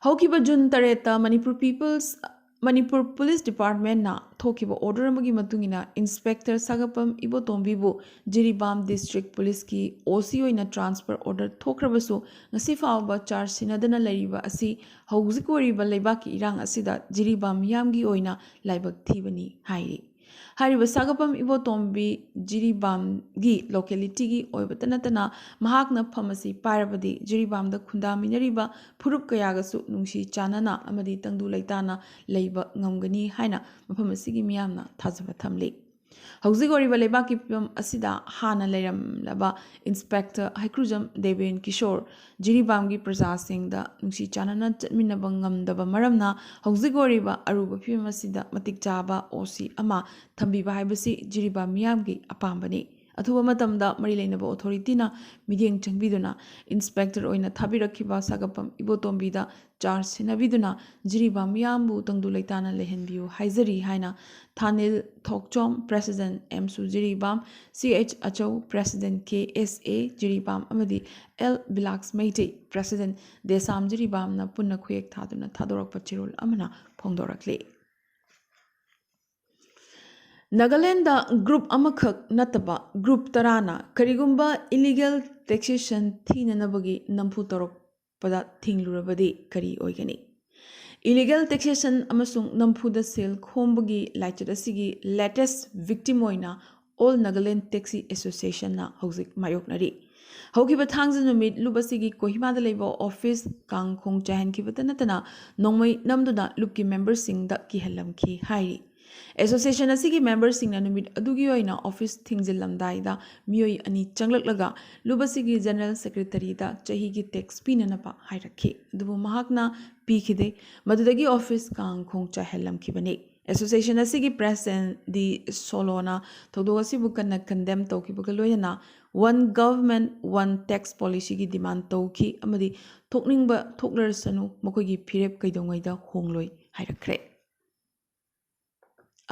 ꯍꯧꯈꯤꯕ ꯖꯨꯟ ꯇꯔꯦꯠꯇ ꯃꯅꯤꯄꯨꯔ ꯄꯤꯄꯜꯁ, ꯃꯅꯤꯄꯨꯔ ꯄꯨꯂꯤꯁ ꯗꯤꯄꯥꯔꯠꯃꯦꯟꯅ ꯊꯣꯛꯈꯤꯕ order ꯑꯃꯒꯤ ꯃꯇꯨꯡ ꯏꯟꯅ Inspector ꯁꯥꯒꯞꯄꯝ ꯏꯕꯣꯇꯣꯝꯕꯤꯕꯨ ꯖꯤꯔꯤꯕꯥꯝ district ꯄꯨꯂꯤꯁꯀꯤ ꯑꯣ ꯁꯤ ꯑꯣꯏꯅ transfer order ꯊꯣꯛꯈ꯭ꯔꯕꯁꯨ, ꯉꯁꯤ ꯐꯥꯎꯕ charge ꯁꯤꯟꯅꯗꯅ ꯂꯩꯔꯤꯕ ꯑꯁꯤ ꯍꯧꯖꯤꯛ ꯑꯣꯏꯔꯤꯕ ꯂꯩꯕꯥꯛꯀꯤ ꯏꯔꯥꯡ ꯑꯁꯤꯗ ꯖꯤꯔꯤꯕꯥꯝ ꯃꯤꯌꯥꯝꯒꯤ ꯑꯣꯏꯅ ꯂꯥꯏꯕꯛ ꯊꯤꯕꯅꯤ ꯍꯥꯏꯔꯤ꯫ ꯍꯥꯏꯔꯤꯕ ꯁꯥꯒꯞꯄꯝ ꯏꯕꯣꯇꯣꯝꯕꯤ ꯖꯤꯔꯤꯕꯥꯝꯒꯤ localityꯒꯤ ꯑꯣꯏꯕꯇ ꯅꯠꯇꯅ ꯃꯍꯥꯛꯅ ꯐꯝ ꯑꯁꯤ ꯄꯥꯏꯔꯕꯗꯤ ꯖꯤꯔꯤꯕꯥꯝꯗ ꯈꯨꯟꯗꯥꯃꯤꯟꯅꯔꯤꯕ ꯐꯨꯔꯨꯞ ꯀꯌꯥꯒꯁꯨ ꯅꯨꯡꯁꯤ ꯆꯥꯟꯅꯅ ꯑꯃꯗꯤ ꯇꯪꯗꯨ ꯂꯩꯇꯥꯅ ꯂꯩꯕ ꯉꯝꯒꯅꯤ ꯍꯥꯏꯅ ꯃꯐꯝ ꯑꯁꯤꯒꯤ ꯃꯤꯌꯥꯝꯅ ꯊꯥꯖꯕ ꯊꯝꯂꯤ꯫ ꯍꯧꯖꯤꯛ ꯑꯣꯏꯔꯤꯕ ꯂꯩꯕꯥꯛꯀꯤ ꯐꯤꯕꯝ ꯑꯁꯤꯗ ꯍꯥꯟꯅ ꯂꯩꯔꯝꯂꯕ Inspector ꯍꯩꯀ꯭ꯔꯨꯖꯝ ꯗꯦꯕꯦꯟ ꯀꯤꯁꯣꯔ ꯖꯤꯔꯤꯕꯥꯝꯒꯤ ꯄ꯭ꯔꯖꯥꯁꯤꯡꯗ ꯅꯨꯡꯁꯤ ꯆꯥꯟꯅꯅ ꯆꯠꯃꯤꯟꯅꯕ ꯉꯝꯗꯕ ꯃꯔꯝꯅ ꯍꯧꯖꯤꯛ ꯑꯣꯏꯔꯤꯕ ꯑꯔꯨꯕ ꯐꯤꯕꯝ ꯑꯁꯤꯗ ꯃꯇꯤꯛ ꯆꯥꯕ ꯑꯣ ꯁꯤ ꯑꯃ ꯊꯝꯕꯤꯕ ꯍꯥꯏꯕꯁꯤ ꯖꯤꯔꯤꯕꯥꯝ ꯃꯤꯌꯥꯝꯒꯤ ꯑꯄꯥꯝꯕꯅꯤ꯫ ꯑꯊꯨꯕ ꯃꯇꯝꯗ ꯃꯔꯤ ꯂꯩꯅꯕ authorityꯅ ꯃꯤꯠꯌꯦꯡ ꯆꯪꯕꯤꯗꯨꯅ Inspector ꯑꯣꯏꯅ ꯊꯥꯕꯤꯔꯛꯈꯤꯕ ꯁꯥꯒꯞꯄꯝ ꯏꯕꯣꯇꯣꯝꯕꯤꯗ charge ꯁꯤꯟꯅꯕꯤꯗꯨꯅ ꯖꯤꯔꯤꯕꯥꯝ ꯃꯤꯌꯥꯝꯕꯨ ꯇꯪꯗꯨ ꯂꯩꯇꯥꯅ ꯂꯩꯍꯟꯕꯤꯌꯨ ꯍꯥꯏꯖꯔꯤ ꯍꯥꯏꯅ ꯊꯥꯅꯤꯜ ꯊꯣꯛꯆꯣꯝ, President ꯑꯦꯝꯁꯨ ꯖꯤꯔꯤꯕꯥꯝ, ꯁꯤ ꯑꯩꯆ ꯑꯆꯧ, President ꯀꯦ ꯑꯦꯁ ꯑꯦ ꯖꯤꯔꯤꯕꯥꯝ ꯑꯃꯗꯤ ꯑꯦꯜ ꯕꯤꯂꯥꯛꯁ ꯃꯩꯇꯩ, President ꯗꯦꯁꯥꯝ ꯖꯤꯔꯤꯕꯥꯝꯅ ꯄꯨꯟꯅ ꯈꯨꯌꯦꯛ ꯊꯥꯗꯨꯅ ꯊꯥꯗꯣꯔꯛꯄ ꯆꯦꯔꯣꯜ ꯑꯃꯅ ꯐꯣꯡꯗꯣꯔꯛꯂꯤ꯫ ꯅꯥꯒꯥꯂꯦꯟꯗ group ꯑꯃꯈꯛ ꯅꯠꯇꯕ group ꯇꯔꯥꯅ ꯀꯔꯤꯒꯨꯝꯕ illegal taxation ꯊꯤꯅꯅꯕꯒꯤ ꯅꯝꯐꯨ ꯇꯧꯔꯛ-, ꯊꯤꯡꯂꯨꯔꯕꯗꯤ ꯀꯔꯤ ꯑꯣꯏꯒꯅꯤ? Illegal taxation ꯑꯃꯁꯨꯡ ꯅꯝꯐꯨꯗ ꯁꯦꯜ ꯈꯣꯝꯕꯒꯤ ꯂꯥꯏꯆꯠ ꯑꯁꯤꯒꯤ latest victim ꯑꯣꯏꯅ All Nagaland Taxi Associationꯅ ꯍꯧꯖꯤꯛ ꯃꯥꯌꯣꯛꯅꯔꯤ꯫ ꯍꯧꯈꯤꯕ ꯊꯥꯡꯖ ꯅꯨꯃꯤꯠ ꯂꯨꯞ ꯑꯁꯤꯒꯤ ꯀꯣꯍꯤꯃꯥꯗ ꯂꯩꯕ ꯑꯣꯐꯤꯁ ꯀꯥꯡ ꯈꯣꯡ ꯆꯥꯏꯍꯟꯈꯤꯕꯇ ꯅꯠꯇꯅ ꯅꯣꯡꯃꯩ ꯅꯝꯗꯨꯅ ꯂꯨꯞꯀꯤ ꯃꯦꯝꯕꯔꯁꯤꯡꯗ ꯀꯤꯍꯜꯂꯝꯈꯤ ꯍꯥꯏꯔꯤ꯫ ꯑꯦꯁꯣꯁꯤꯌꯦꯁꯟ ꯑꯁꯤꯒꯤ ꯃꯦꯝꯕꯔꯁꯤꯡꯅ ꯅꯨꯃꯤꯠ ꯑꯗꯨꯒꯤ ꯑꯣꯏꯅ ꯑꯣꯐꯤꯁ ꯊꯤꯡꯖꯤꯜꯂꯝꯗꯥꯏꯗ ꯃꯤꯑꯣꯏ ꯑꯅꯤ ꯆꯪꯂꯛꯂꯒ ꯂꯨꯞ ꯑꯁꯤꯒꯤ ꯖꯦꯅꯔꯦꯜ ꯁꯦꯀ꯭ꯔꯦꯇꯔꯤꯗ ꯆꯍꯤꯒꯤ ꯇꯦꯛꯁ ꯄꯤꯅꯅꯕ ꯍꯥꯏꯔꯛꯈꯤ, ꯑꯗꯨꯕꯨ ꯃꯍꯥꯛꯅ ꯄꯤꯈꯤꯗꯦ꯫ ꯃꯗꯨꯗꯒꯤ ꯑꯣꯐꯤꯁ ꯀꯥꯡ ꯈꯣꯡ ꯆꯥꯏꯍꯜꯂꯝꯈꯤꯕꯅꯤ꯫ ꯑꯦꯁꯣꯁꯤꯌꯦꯁꯟ ꯑꯁꯤꯒꯤ ꯄ꯭ꯔꯦꯁꯤꯗꯦꯟꯠ ꯗꯤ ꯁꯣꯂꯣꯅ ꯊꯧꯗꯣꯛ ꯑꯁꯤꯕꯨ ꯀꯟꯅ ꯀꯟꯗꯦꯝ ꯇꯧꯈꯤꯕꯒ ꯂꯣꯏꯅꯅ One Government One Tax Policyꯒꯤ ꯗꯤꯃꯥꯟ ꯇꯧꯈꯤ ꯑꯃꯗꯤ ꯊꯣꯛꯅꯤꯡꯕ ꯊꯣꯛꯂꯔꯁꯅꯨ, ꯃꯈꯣꯏꯒꯤ ꯐꯤꯔꯦꯞ ꯀꯩꯗꯧꯉꯩꯗ ꯍꯣꯡꯂꯣꯏ ꯍꯥꯏꯔꯛꯈ꯭ꯔꯦ꯫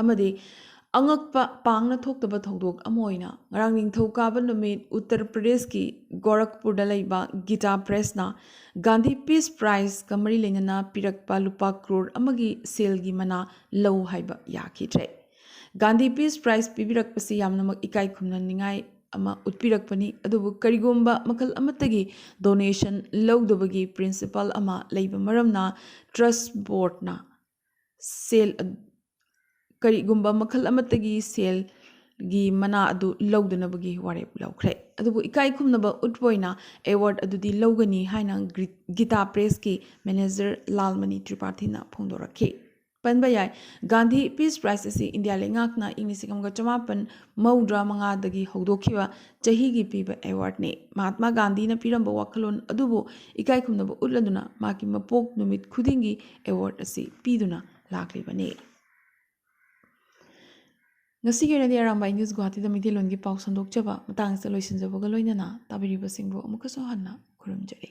ꯑꯃꯗꯤ ꯑꯉꯛꯄ ꯄꯥꯡꯅ ꯊꯣꯛꯇꯕ ꯊꯧꯗꯣꯛ ꯑꯃ ꯑꯣꯏꯅ ꯉꯔꯥꯡ ꯅꯤꯡꯊꯧꯀꯥꯕ ꯅꯨꯃꯤꯠ ꯎꯠꯇꯔ ꯄ꯭ꯔꯗꯦꯁꯀꯤ ꯒꯣꯔꯈꯄꯨꯔꯗ ꯂꯩꯕ ꯒꯤꯇꯥ ꯄ꯭ꯔꯦꯁꯅ ꯒꯥꯟꯙꯤ ꯄꯤꯁ ꯄ꯭ꯔꯥꯏꯖꯀ ꯃꯔꯤ ꯂꯩꯅꯅ ꯄꯤꯔꯛꯄ ꯂꯨꯄꯥ ꯀ꯭ꯔꯣꯔ ꯑꯃꯒꯤ ꯁꯦꯜꯒꯤ ꯃꯅꯥ ꯂꯧ ꯍꯥꯏꯕ ꯌꯥꯈꯤꯗ꯭ꯔꯦ꯫ ꯒꯥꯟꯙꯤ ꯄꯤꯁ ꯄ꯭ꯔꯥꯏꯖ ꯄꯤꯕꯤꯔꯛꯄꯁꯤ ꯌꯥꯝꯅꯃꯛ ꯏꯀꯥꯏ ꯈꯨꯝꯅꯅꯤꯡꯉꯥꯏ ꯑꯃ ꯎꯠꯄꯤꯔꯛꯄꯅꯤ, ꯑꯗꯨꯕꯨ ꯀꯔꯤꯒꯨꯝꯕ ꯃꯈꯜ ꯑꯃꯠꯇꯒꯤ ꯗꯣꯅꯦꯁꯟ ꯂꯧꯗꯕꯒꯤ ꯄ꯭ꯔꯤꯟꯁꯤꯄꯜ ꯑꯃ ꯂꯩꯕ ꯃꯔꯝꯅ ꯇ꯭ꯔꯁ ꯕꯣꯔꯗꯅ ꯁꯦꯜ ꯑ-, ꯀꯔꯤꯒꯨꯝꯕ ꯃꯈꯜ ꯑꯃꯠꯇꯒꯤ ꯁꯦꯜꯒꯤ ꯃꯅꯥ ꯑꯗꯨ ꯂꯧꯗꯅꯕꯒꯤ ꯋꯥꯔꯦꯞ ꯂꯧꯈ꯭ꯔꯦ꯫ ꯑꯗꯨꯕꯨ ꯏꯀꯥꯏ ꯈꯨꯝꯅꯕ ꯎꯠꯄ ꯑꯣꯏꯅ ꯑꯦꯋꯥꯔꯗ ꯑꯗꯨꯗꯤ ꯂꯧꯒꯅꯤ ꯍꯥꯏꯅ ꯒ꯭ꯔꯤ-, ꯒꯤꯇꯥ ꯄ꯭ꯔꯦꯁꯀꯤ ꯃꯦꯅꯦꯖꯔ ꯂꯥꯜꯃꯅꯤ ꯇ꯭ꯔꯤꯄꯥꯊꯤꯅ ꯐꯣꯡꯗꯣꯔꯛꯈꯤ꯫ ꯄꯟꯕ ꯌꯥꯏ, ꯒꯥꯟꯙꯤ ꯄꯤꯁ ꯄ꯭ꯔꯥꯏꯖ ꯑꯁꯤ ꯏꯟꯗꯤꯌꯥ ꯂꯩꯉꯥꯛꯅ ꯏꯪ ꯂꯤꯁꯤꯡ ꯑꯃꯒ ꯆꯃꯥꯄꯟ ꯃꯧꯗ꯭ꯔꯥ ꯃꯉꯥꯗꯒꯤ ꯍꯧꯗꯣꯛꯈꯤꯕ ꯆꯍꯤꯒꯤ ꯄꯤꯕ ꯑꯦꯋꯥꯔꯗꯅꯤ꯫ ꯃꯍꯥꯠꯃꯥ ꯒꯥꯟꯙꯤꯅ ꯄꯤꯔꯝꯕ ꯋꯥꯈꯜꯂꯣꯟ ꯑꯗꯨꯕꯨ ꯏꯀꯥꯏ ꯈꯨꯝꯅꯕ ꯎꯠꯂꯗꯨꯅ ꯃꯍꯥꯛꯀꯤ ꯃꯄꯣꯛ ꯅꯨꯃꯤꯠ ꯈꯨꯗꯤꯡꯒꯤ ꯑꯦꯋꯥꯔꯗ ꯑꯁꯤ ꯄꯤꯗꯨꯅ ꯂꯥꯛꯂꯤꯕꯅꯤ꯫ ꯉꯁꯤꯒꯤ ꯑꯣꯏꯅꯗꯤ ꯑꯔꯥꯝꯕꯥꯏ ꯅ꯭ꯌꯨꯁ ꯒꯨꯋꯥꯍꯥꯇꯤꯗ ꯃꯩꯇꯩꯂꯣꯟꯒꯤ ꯄꯥꯎ ꯁꯟꯗꯣꯛꯆꯕ ꯃꯇꯥꯡ ꯑꯁꯤꯗ ꯂꯣꯏꯁꯤꯟꯖꯕꯒ ꯂꯣꯏꯅꯅ ꯇꯥꯕꯤꯔꯤꯕꯁꯤꯡꯕꯨ ꯑꯃꯨꯛꯀꯁꯨ ꯍꯟꯅ ꯈꯨꯔꯨꯝꯖꯔꯤ꯫